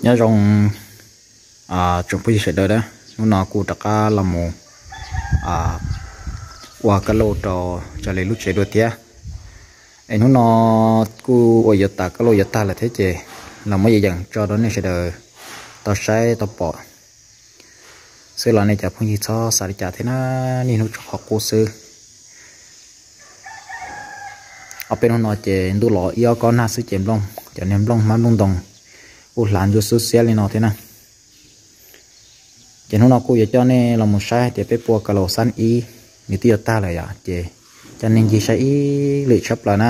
Nyob zoo tsoom phooj ywg sawv daws na, hnub no kuj rov qab los mus ua kab lauj rau Tsav Lis lub tsev dua thiab. Es hnub no kuj ua yuav tas kab lauj yuav tag lawm thiab ces los muab yees yees tso rau nej sawv daws tau saib tau pom xwb los nej cov phooj ywg txhob xav li cas thiab na, niaj hnub tso qhov qub xwb. Ob peb hnub no ces ntuj los ib ob kob nag xwb ces nplooj, cov niag nplooj hmab nplooj ntoo kuj hlav ntsuab xub xiab li no thiab na. Ces hnub no kuj yuav coj nej los mus saib hais tias peb pua ka laus xab ib nws twb yuav tag lawm yom, ces coj nej ncig saib ib lwm tshaj plaws na.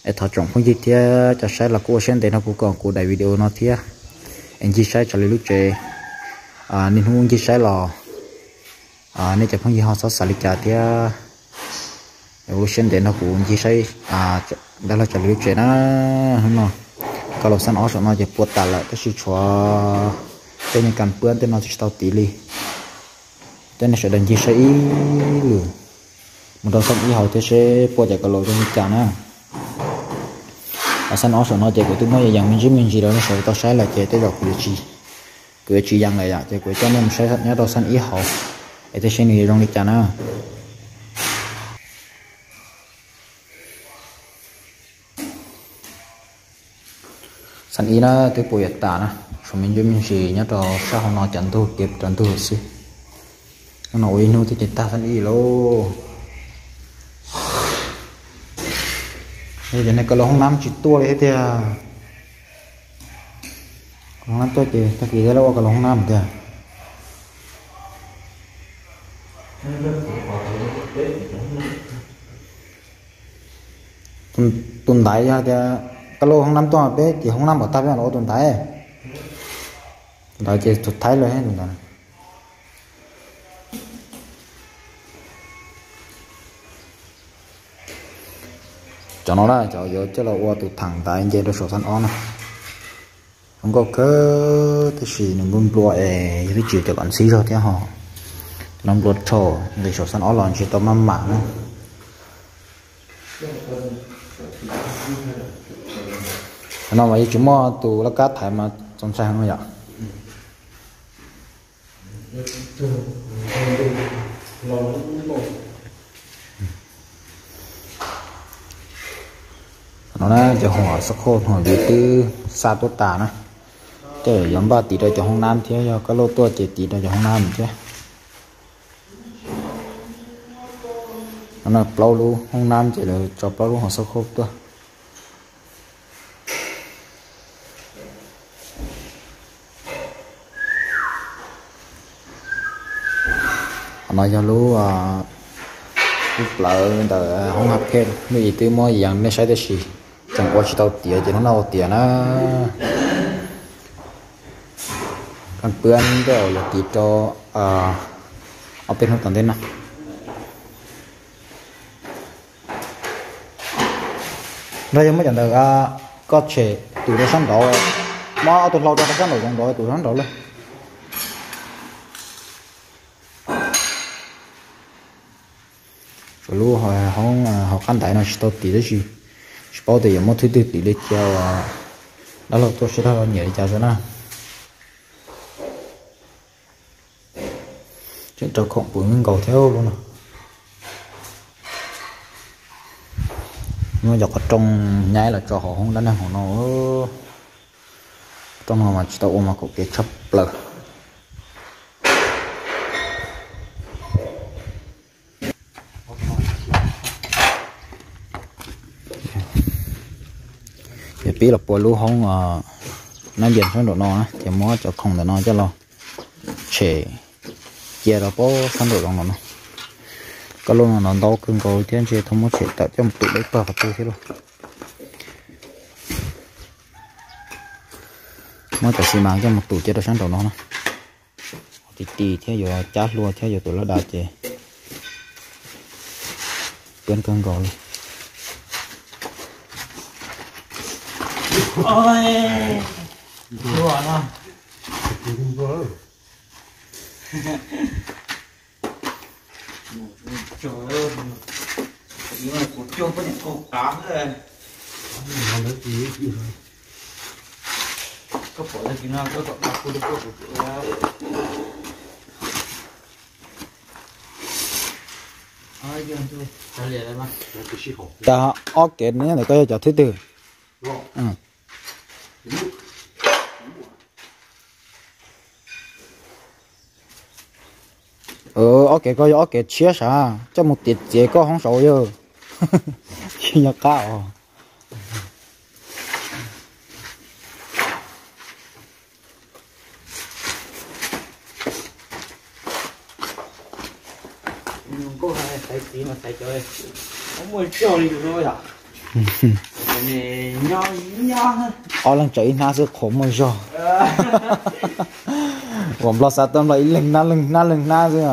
Es thov tsoom phooj ywg thiab cov saib los kuj ua siab ntev nrog kuv koom kuv daim video no thiab. Es ncig saib Tsav Lis lub tsev, niaj hnub ncig saib los nej cov phooj ywg ho txhob xav li cas thiab. Ua siab ntev nrog kuv ncig saib dab laug Tsav Lis lub tsev na. Hnub no ka laus xab ob saum no ces pua tas lawm tab sis tshuav tej niag kas pwab tej no tsis tau tiv li. Coj nej sawv daws ncig saib ib lwm mus rau xab ib hauv thiab seb pua cov ka laus zoo li cas na. Xab ob saum no ces kuv twb muab yees yees me ntsis me ntsis rau nej sawv daws tau saib lawm ces tej zaum kuv yuav tsis yees lawm yom, ces kuv coj nej mus saib nyob rau xab ib hauv es thiaj seb nws yuav zoo li cas na. Xab ib na twb pua yuav tas na, tshuav me ntsis me ntsis nyob rau sab hauv no cov ntug kev rau ntug xwb. Hnub no ua ib hnub thiab ces tag xab ib lauj. Cov niag ka laus hoob nab tsis tuaj li thiab tiag. Ka laus hoob nab tuaj ces tag kis thiaj li ua ka laus hoob nab tiag. Tus ntaiv yog tias ka laus hoob nab tuaj peb ces hoob nab npaum tag peb mam los ua tus ntaiv. Tus ntaiv ces tus thaib lawm tus ntaiv. Cov no na cov yuav coj los ua tus tham ntaiv nce rau saum xab ob na. Zoo nkauj kawg tab sis nws nplua nplua es yog twb tsis cov kom ntxhib zog thiab ho. Cov no nplua rho nqis saum xab ob los ntshe tau maj mam na. Qhov no mas yeej tsis muaj tus laj kab thaiv mas txaus ntshai heev no yom. No na cov hom xab khauj hom viv twb xa tuaj tas na, ces yuav npaj tiv rau cov hoob nab thiab, yog kab lauj tuaj ces tiv rau cov hoob nab thiab. No na plaub lub hoob nab ces lawv tso plaub lub hom xab khauj tuaj. Qhov no yog lub, lub plawv ntawm hoob hab phej, lub ib twb muab yees nej saib tab sis tseem ua tsis tau tiav ces hnub no ua tiav na. Kas pwab ntej uas yuav tiv rau ob peb hnub tom ntej no. Nrog yog muab cov ntawd koj tshem tus rau sab nraud, muab ob tug hlau rau sab nraum zoov nraud, tus sab nraud lawm. Tshuav lub hauv qab ntaiv no tsis tau tiv tab sis tsis paub tias yuav muab thwb twg tiv li cia uas dab laug tuaj seb dab laug nyiam li cas xwb na. Tseem rau khoom puv nkaus thiab lub no. Muab cov qhov rooj nyaib los tso hauv hoob dab neeg hauv no. Rooj no mas tsis tau ua mas kaum kev tshaj plaws. Ces pib los pua lub hoob nab npias sab nraum no na, ces muab cov khoom ntawm no coj los tshem cia rau pab sab nraum zoov no no. Koj lub no ntau kawg nkaus thiab ntshe thaum muab tshem tawm coj mus tum deb pawg qhov twg thiab lauj. Muab cov xi mas coj mus tum cia rau sab nraum no na. Ti ti thiab yuav cab hlua thiab yuav tus laj dav ces peb kawg nkaus li. Tag ob kev no ntawm koj yog cov thwb twg? Ob kev koj yog ob kev tshiab sav, coj mus tiav txiav koj hoob saud yog. Tsis nco qab os. Ob leeg tsawv ib hnab xwb qhuas muaj zog. Uas Nplog xav tau Nplog ib leeg hnab leej hnab leej hnab xwb.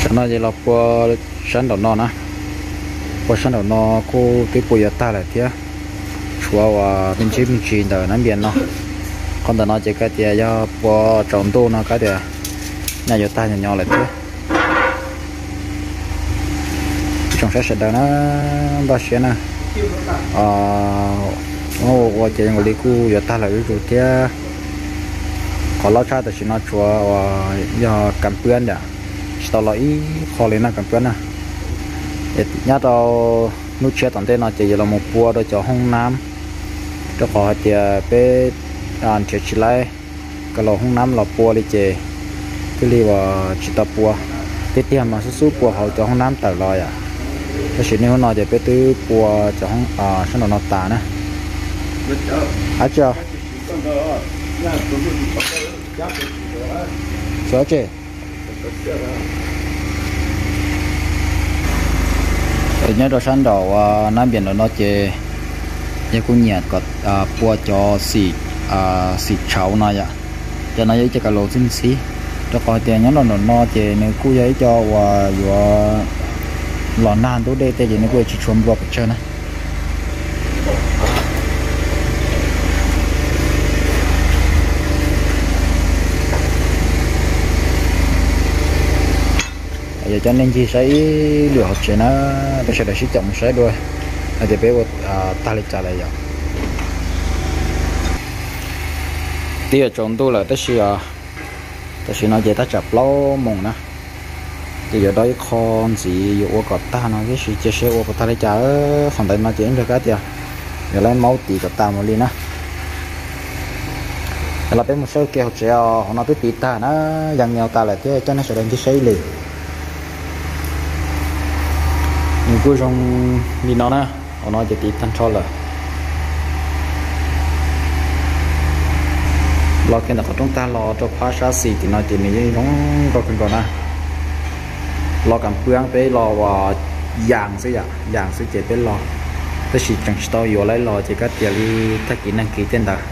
Tsam no ces los pua sab nraum no na, pua sab nraum no kuj twb pua yuav tag lawm thiab, tshuav uas me ntsis me ntsis ntawm nab npias no. Qhov ntawm no ces kav tias yog pua tsaus ntuj no kav tias nyaj yuav tag nyo nyo lawm thiab. Tsoom saib sawv daws na, npaj siab na, ua ua ces zoo nkaus li kuj yuav tag lawm zuj zus thiab. Qhov loj tshaj tam sim no tshuav uas yog kas pwab ntawm, tsis tau los ib qho li no kas pwab na. Nyob rau hnub tshiab tom ntej no ces yuav los mus pua rau cov hoob nab, rau qhov hais tias peb nrhiav tsis laib, koj los hoob nab los pua li ces thiaj li uas tsis tau pua. Tiag tiag mas xub xub pua hauv cov hoob nab tawm los yom. Tab sis niaj hnub no ces peb twb pua cov sab nraum no tas na. Ab tsi, tsis, nyob rau sab nraum uas nab npias nraum no ces yog kuj nyiam kom pua cov xim tshauv no yom. Cov no yog ib co kas laus txij ntxhib, rau qhov tias nyob rau nraum no ces nws kuj yog ib co uas yuav los nag ntub dej tej ces nws kuj yuav tsis tshua nplua pes tsawg na. Yog cov nej ncig saib ib lwm hauv tsev na, peb sawv daws sib caum mus saib dua hais tias peb ua tag li cas lawm yom. Twb yuav tsaus ntuj lawm tab sis tam sim no ces tab tsam plaub moos na, ces yuav do ib qho ntxiv yuav ua kom tag no tib si, cia seb ua puas tag li cas. Qhov ntawd no ces ib ntsis kav tias yuav laib maub tiv kom tas mus li na. Los peb mus saib ua ke hauv tsev os, hauv no twb tiv tag na, yas nias tas lawm thiab, coj nej sawv daws ncig saib ib lwm. Nws kuj zoo li no na, hauv no ces tiv tag nrho lawm. Los kiag ntawm qhov rooj tag los rau phab sab xis tim no ces nws yeej zoo nkauj kawg nkaus na. Los kas pwab peb los uas yas xwb yom, yas xwb ces peb los, tab sis tseem tsis tau yuav laib los ces kav tias li tag kis nag kis tej ntawd.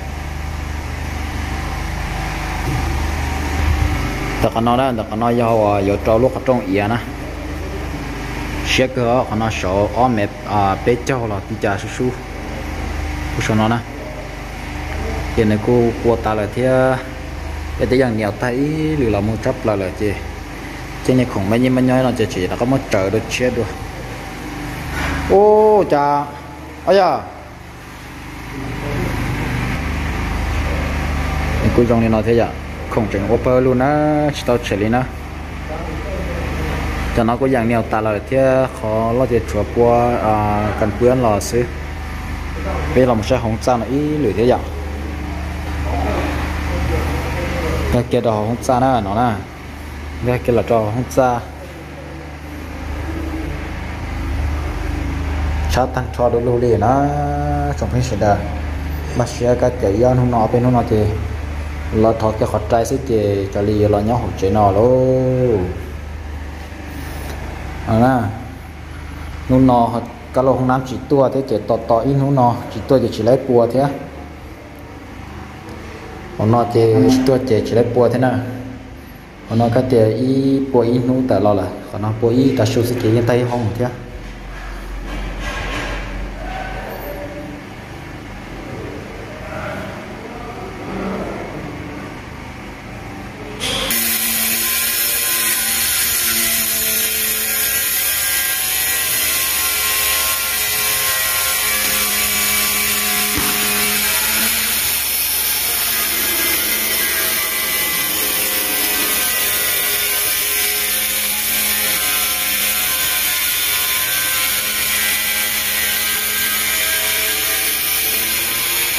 Ntawm qhov no na, ntawm qhov no yog uas yuav rau lub qhov rooj iav na. Siab kawg, qhov no saud ob mev peb caug los li cas sub sub, kuj saum no na. Ces nws kuj pua tas lawm thiab, peb twb yas nias tag ib lwm los mus tshaj plaws lawm ces cov niag khoom maj nyiaj maj nyob no ces tseem rov qab muab tsaws dua tshiab dua. Ub, cas, ob yam, nws kuj zoo li no thiab yom, khoom tseem ua pawg lug na, tsis tau tshem li na. Cov no kuj yas nias tas lawm thiab, qhov loj ces tshuav pua kas pwab los xwb. Peb los mus saib hauv txaj no ib lwm thiab yom. Nkag kiag rau hauv txaj na no na, nkag kiag los rau hauv txaj. Tshab tag nrho du lug li na, tsoom phooj ywg sawv daws. Npaj siab kav tias ib ob hnub no ob peb hnub no ces los thov kiag qhov rai xwb ces raws li yuav los nyob hauv tsev no lauj. Hnub no kab laug hoob nab tsis tuaj thiab ces tos tos ib hnub no tsis tuaj ces tsis laib pua thiab. Hauv no ces tsis tuaj ces tsis laib pua thiab na. Hauv no kav tias ib pua ib hnub tawm los lawm, qhov no pua ib tav su xwb ces yeej tag ib hoob thiab.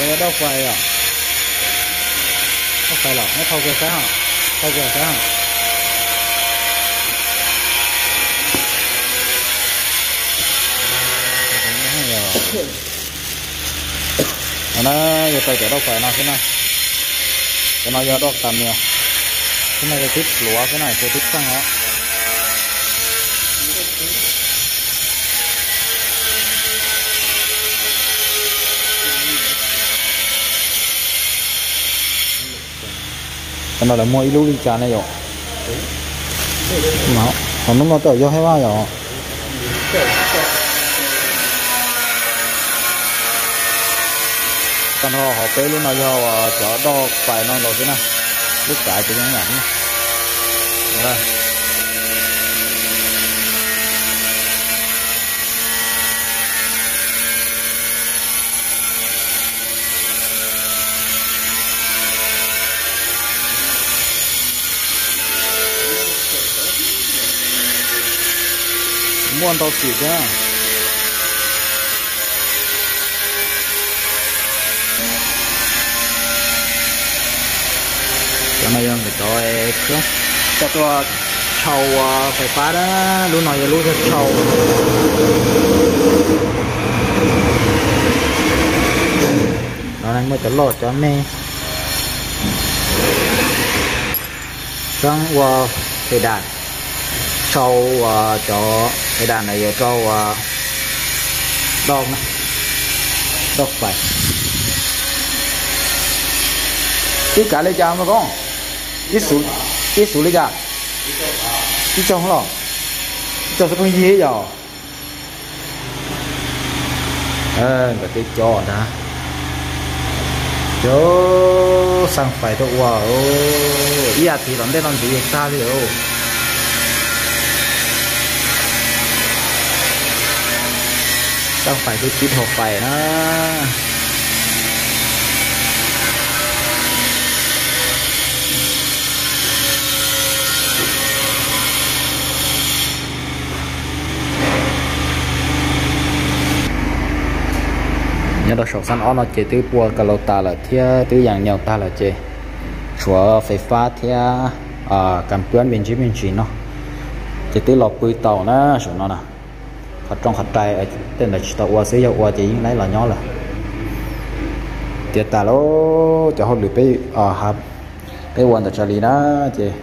Doj fais os. Doj fais los muab thau kiag saib os. Thau kiag saib os. No na, yog tau cov doj fais no xwb na. Cov no yog doj qas mias. Xwb no yog twb pluav xwb na, cov twb txeej os. Cov no lawv muag ib lub li cas ne yom? Ho hnub no tej zaum yog thiab vaj yom? Tag nrho hauv peb lub no yog cov doj fais no nkaus xwb na. Lub kav ces yeej ib yam xwb. Muaj ntau xim thiab. Cov no yog nkawd cov, cov tuaj tshau fais fab na, lub no yog lub tuaj tshau. No muaj cov loj cov me. Tseeb ua phe das, tshau cov phe das ntawd yuav rau doj, doj fais. Ib kav li cas mas koj? Ib xus, ib xus li cas? Ib txog los? Ib txog xwb pheej yig yom? Nkawd twb coj ntag. Cov xaj fais tuaj ua ib as thiv tom ntej no ntxiv tag li os. Xaj fais twb tib dhau fais na. Nyob rau saum xab ob no ces twb pua ka laus tas lawm thiab twb yees nyaus tag lawm ces tshuav fais fab thiab kas puab me ntsis me ntsis no ces twb los pw tau na saum no na. Qhov rooj qhov rai tej ntawd tsis tau ua xwb, yog ua ces yeej laib los nyob lawm. Tiav tas lawm cov hauj lwm peb, peb ua ntawm tsav li na ces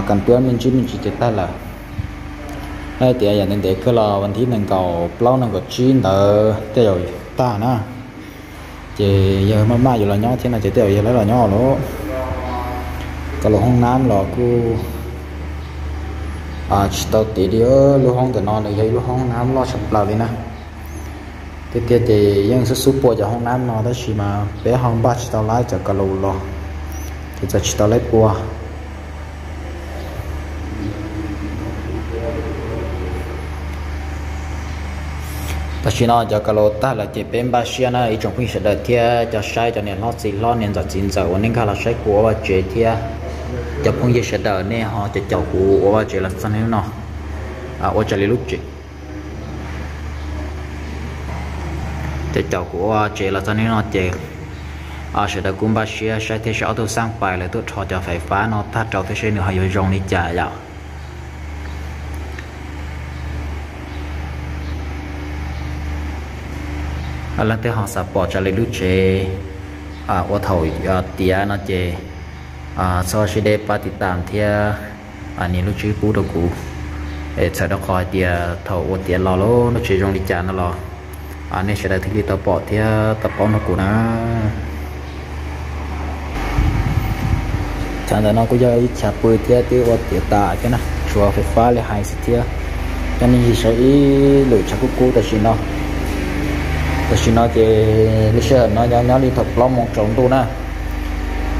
kas puab me ntsis me ntsis ces tag lawm. Hais tias yam ntev ntev kawg los vas thib nees nkaum plaub nees nkaum tsib ntawd tej zaum tag na. Ces yog maj maj yuav los nyob thiab no ces tej zaum yog laib los nyob lawm. Koj lub hoob nab los kuj tsis tau tiv li, lub hoob ntawm no nws yog ib lub hoob nab loj tshaj plaws li na. Tiag tiag ces yeej xub xub pua cov hoob nab no tab sis mas peb ho npaj tsis tau laib cov ka laus los, ces txawm tsis tau laib pua. Tam sim no cov ka laus tag lawm ces peb npaj siab na ib tsoom phooj ywg sawv daws thiab cov saib, cov niam hlob txiv hlob, niam ntxawm txiv ntxawm uas nej nkag los saib kuv ua vaj tsev thiab cov phooj ywg sawv daws nej ho caum caum kuv ua vaj tsev los txog niaj hnub no, ua raws li lub tsev. Caum caum kuv ua tsev los txog niaj hnub no ces sawv daws kuj npaj siab saib thiab saib ob tug xaj fais lawv tuaj rho cov fais fab no tag rau thiab seb nws ho yuav zoo li cas yom. Leej twg ho xav pom raws li lub tsev ua thaum tiav no ces txhob sib deb pab tiv tam thiab nias lub tswb pub rau kuv, txhawm rau qhov hais tias thaum ua tiav los lub tsev zoo li cas no los nej sawv daws thiaj li tau pom thiab tau paub nrog kuv na. Chav ntawm no kuj yog ib chav pw thiab twb ua tiav tas thiab na, tshuav fais fab li hais xwb thiab. Coj nej ncig saib ib lwm tshav kub kub tam sim no. Tam sim no ces lub sij hawm no nyob nyob li thaum plaub moos tsaus ntuj na,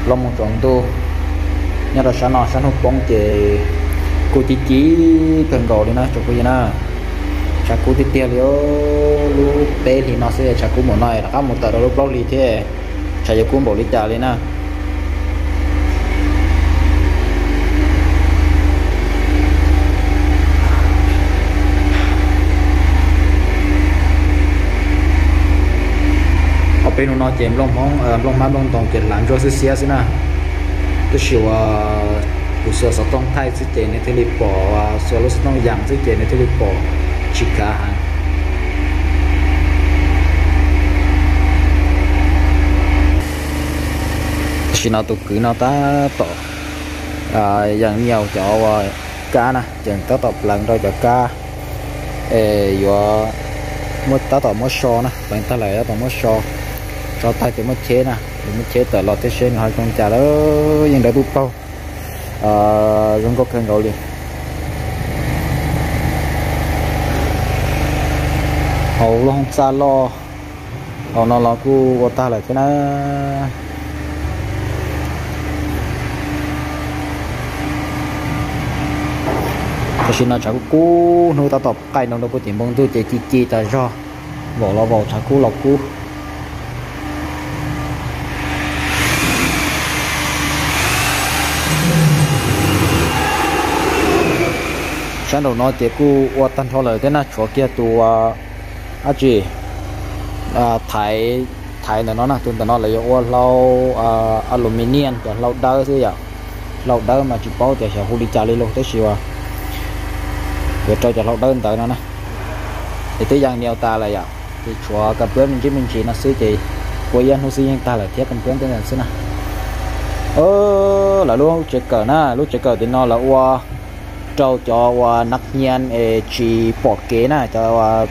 plaub moos tsaus ntuj. Nyob rau sab no sab hnub poob ces kuj ci ci kawg nkaus li na tsoom phooj ywg na. Tshav kub tiag tiag li, lub peb hlis no xwb tshav kub npaum no rov qab mus tawm rau lub plaub hlis thiab, tshav yuav kub npaum li cas li na. Ob Peb hnub no ces nplooj hmab nplooj ntoos ces hlav ntsuag xwb xiab xwb na. Tab sis uas kuv xuas xov tooj thaij xwb ces nws thiaj li pom, xuas lub xov tooj yas xwb ces nws thiaj li pom tsis khav heev. Tam sim no tus kwv no tab tom yas nyias cov uas kab na, ces tab tom pleev rau cov kab es yuav muab, tab tom muab so na, pleev tag lawm tab tom muab so, so tag ces muab cheb na, ces muab cheb tawm los thiab seb nws ho zoo cas lawm. Yeej dawb paug paug, zoo nkauj kawg nkaus li. Hauv lub hoob xa loj hauv no los kuj ua tag lawm thiab na. Tam sim no tshav kub kub, hnub tab tom qaij nroo rau puag tim npoo ntuj ces ci ci tas zog, vaum los vaum, tshav kub los kub. Sab nraum no ces kuj ua tag nrho lawm thiab na, tshuav kiag tus dab tsi thaiv, thaiv ntawm no na, tus ntawm no lawv yuav ua hlau aluminium, cov hlau dawb xwb yom. Hlau dawb mas tsis paub tias xyov hu li cas li lauj, tab sis uas yuav rau cov hlau dawb ntawd no na. Ces twb yas nyias tas lawm yom, ces tshuav kas pwb me ntsis me ntsis no xwb ces ua ib hnub xwb yeej tag lawm thiab, kas pwb tej ntawd xwb na. Lawv lub tsev kawm na, lub tsev kawm tim no lawv ua rau cov uas nas hia es tsis pom kev na, cov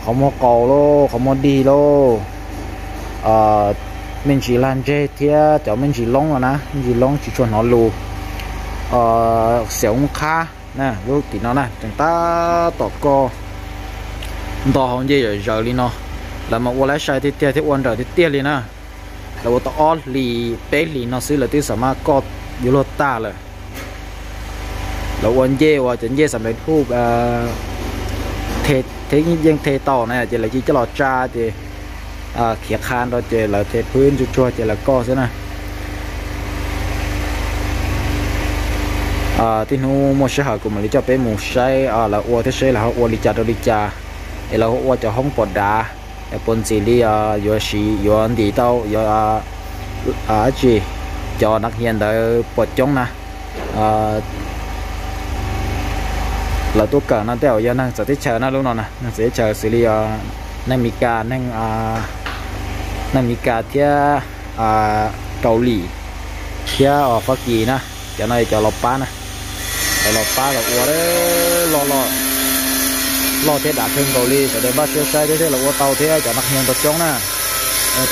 qhov muag qaus lauj, qhov muag dig lauj, me ntsis lag ntseg thiab cov me ntsis loob no na, me ntsis loob tsis tshua hnov lus, xiam oob qhab na, lub tim no na tseem tab tom koj nto hauv ncej zom zaws li no. Lawv mas ua lab sai tiag tiag thiab ua nrawm tiag tiag li na. Lawv ua tau ob hlis peb hlis no xwb lawv twb xam maj koj yuav luag tag lawm. Lawv ua ncej uas cov ncej xam pem huj yeej the tau na, ces lawv cia coj los tsa ces khiav qha nrau ces lawv the phwb ntsuag tsuag ces lawv koj xwb na. Tib hnub muaj sij hawm kuv mam li coj peb mus saib lawv ua thiab seb lawv ho ua li cas rau li cas, es lawv ho ua cov hoob pom dav puas ntxim li yuav siv yuav ntim tau yuav dab tsi cov nas hia ntawd puas coob na. Lawv tuaj kawm no tej zaum yog neeg txawv teb chaws na, lub no na neeg txawv teb chaws xws li neeg Mes Kas, neeg Mes Kas thiab Kaus Lim thiab Fab Kis na. Cov no yog cov los pab na, cov los pab los ua loj loj, loj thiab dav kawg nkaus li, sawv daws npaj siab saib thiab thiaj los ua tau thiab, cov nas hia ntau coob na.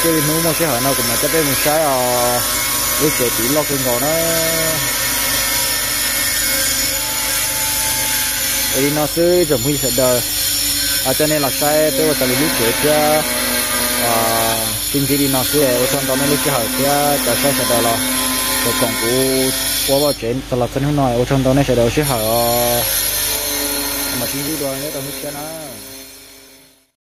Cia li hnub muaj sij hawm no kuv mam coj peb mus saib os, lub tsev tid loj kawg nkaus na. Es li no xwb tsoom phooj ywg sawv daws, coj nej los saib peb ua raws li lub tsev thiab. Sib ntsib li no xwb, ua tsaug ntau nej lub sij hawm thiab caw saib sawv daws los, ces koom kuv ua vaj tsev txog los txog hnub no, ua tsaug ntau nej sawv daws ua sij hawm os. Mam sib ntsib dua nyob rau hnub tshiab na.